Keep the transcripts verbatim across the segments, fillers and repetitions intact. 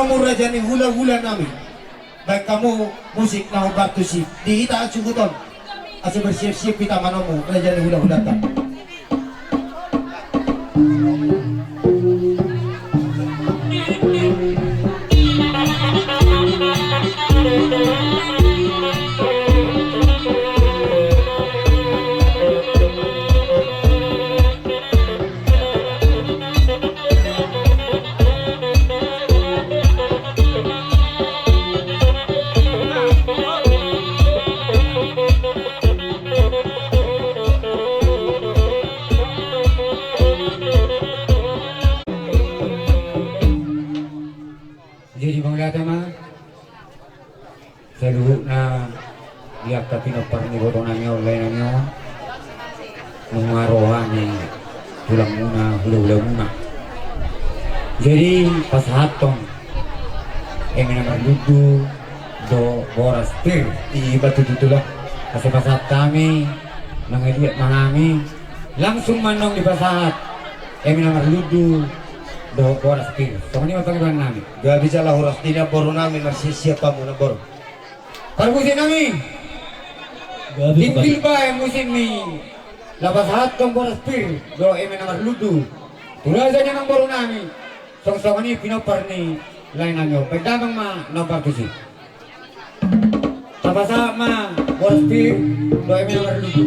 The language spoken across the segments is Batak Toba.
Hamu raja ni hulahula nami, baen hamu musik na hombar tusi di hita hasuhuton, asa bersiap-siap hita manomu raja ni hulahulanta. Jadi mauliate ma saluhutna di angka pinompar ni ibotonami on, laenami on, nunga ro hami tulangmuna, hulahulamuna. Jadi pasahathon eme na marlundu dohot boras pir. Ima tutu, tulang. Asa pasahat hami, mangaliat ma hami, langsung ma annon dipasahat eme na marlundu dohot boras pir. Songon i ma pangidoannami. Gabe jala horas di namborunami, marsiapsiap hamu namboru. Parmusik nami. Gabe, Pak. Tingki baen musikmi, laho pasahathon boras pir dohot eme na marlundu tu raja ni namborunami, songon i pinompar ni laenami on. Baen damang ma na hombar tusi. Tapasahat ma boras pir dohot eme na marlundu.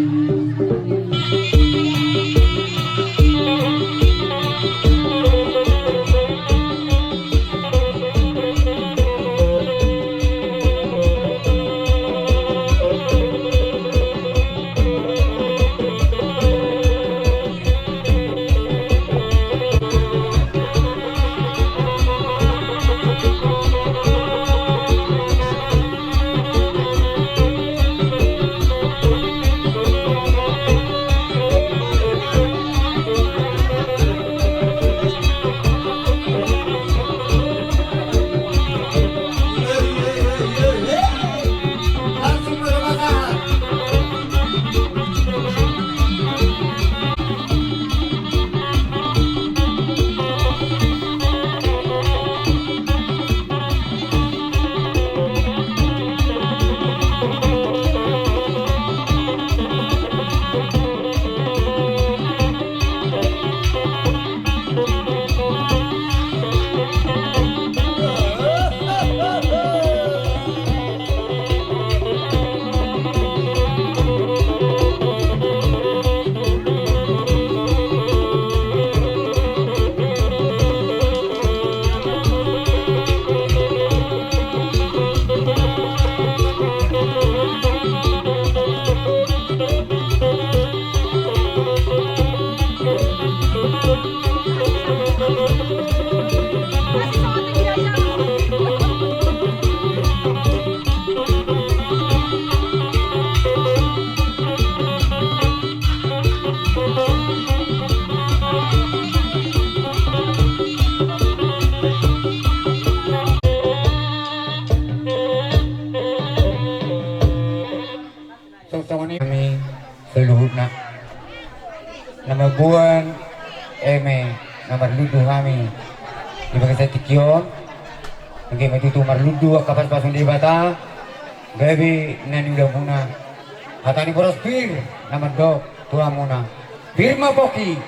Songon i ma saluhutna na mamboan eme na marlundu hami di bagasan tingki on. Anggiat ma tutu marlundu angka pasupasu ni Debata, gabe na niulamuna. Hata ni boras pir na mandok tu hamuna: Pir ma pongki,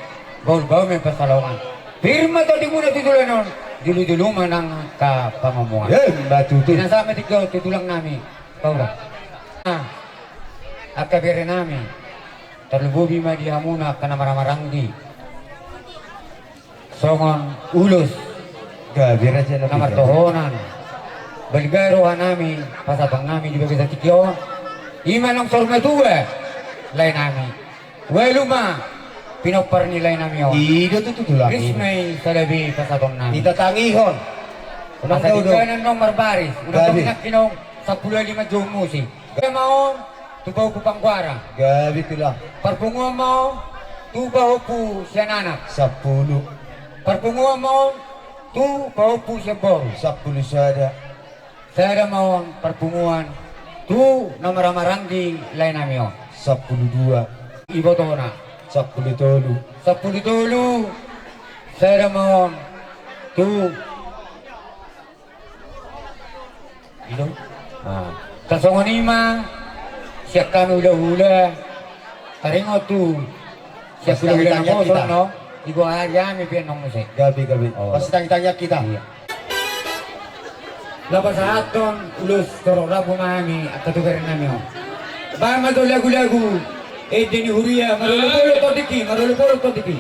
bahulbahul ma pansalongan. Pir ma tondimuna tu joloan on, jolojolo ma nang angka pangomoan. Ima tutu. Pinasahat ma tingki on tu tulang nami. Paura. Nah, angka bere nami, tarlumobi ma di hamuna angka na marhahamaranggi songon ulos, gabe raja na martohonan. Balga roha nami, pasahaton nami di bagasan tingki on. Ima naung saur matua lae nami. Ualu ma pinompar ni lae nami on. I do tutu, tulang. Ris ma i sada be pasahaton nami. Ditatangihon. Asa dengganan naung marbaris. Unang tong inangki naung sampulu lima jou musik. Gabe ma on tu pahompu Pangguara. Gabe, tulang. Parpunguan ma on tu pahompu sian anak. Sampulu. Parpunguan ma on tu pahompu sian boru. Sampulu sada. Sada ma on parpunguan tu na marhahamaranggi lae nami on. Sampulu dua. Ibotona. Sampulu tolu. Sampulu tolu. Sada ma on tu Ino. Ah. Tarsongon i ma sian hami hulahula. Taringot tu sian hulahula na poso, no? Di goari hami pe annon muse. Gabe, gabe. Oh. Pasti tangi-tangi kita. Iya. Laho pasahathon ulos torop rambu ma hami angka tu garenami on. Bahen ma jo lagu-lagu ende ni huria, marolopolop tondik i, marolopolop tondik i.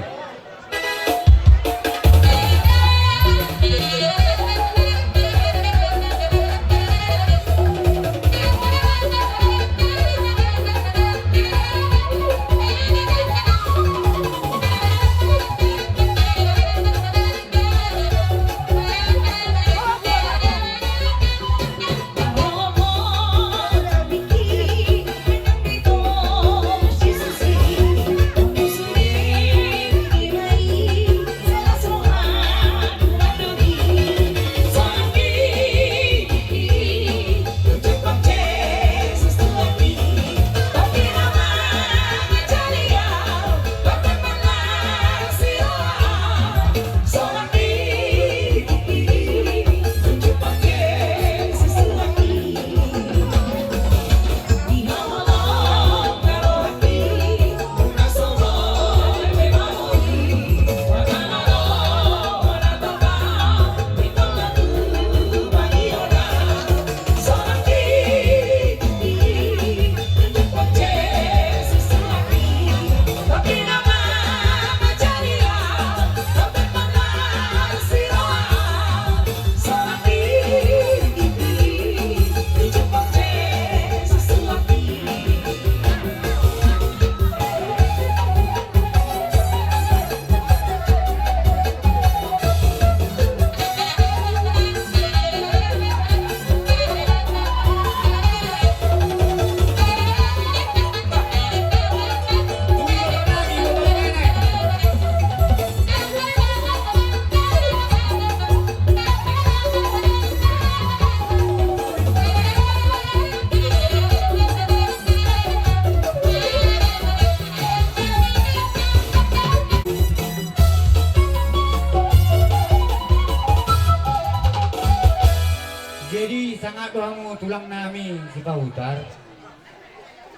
Jadi sangap do hamu tulang nami Sipahutar.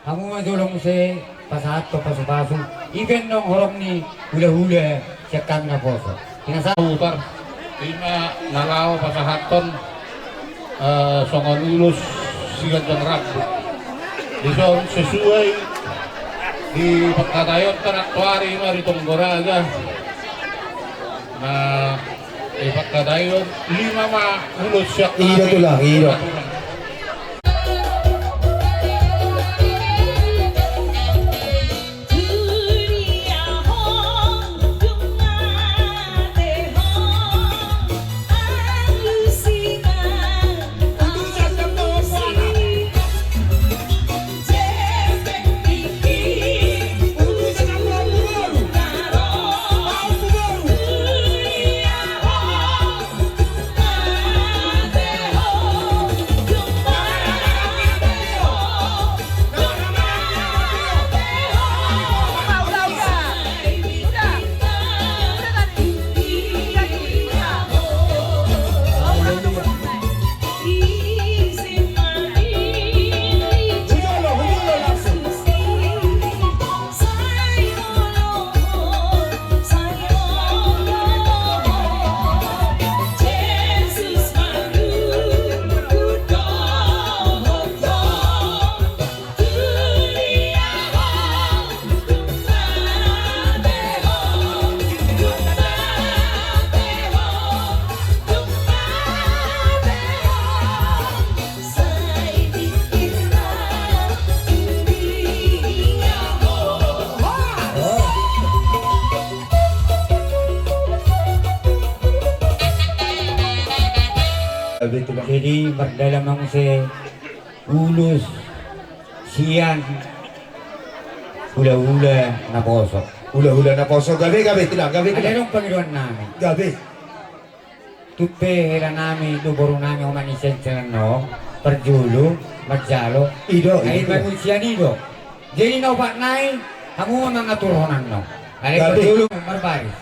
Hamu ma jolo muse pasahathon pasupasu, i pe annon horong ni hulahula sian hami na poso. Ina sa- Sipahutar, i ma na laho pasahathon, eh, songon ulos siganjang rambu. Dison sesuai di pangkataion, tangkas tu ari ma di Tonggoraja. Nah, eh, pangkataion, lima ma ulos sian hami. I do tulang, i do. Jadi mardalan ma muse ulos sian hulahula na poso. Hulahula na poso, gabe, gabe, tulang, gabe, tulang. Adong pangidoan nami. Gabe. Tung pe hela nami dohot boru nami, omak ni sian sian on, parjolo manjalo. I do, i do. Ai mangunsian i do. Jadi na opat nai, hamu ma mangaturhon annon. Alai parjolo marbaris.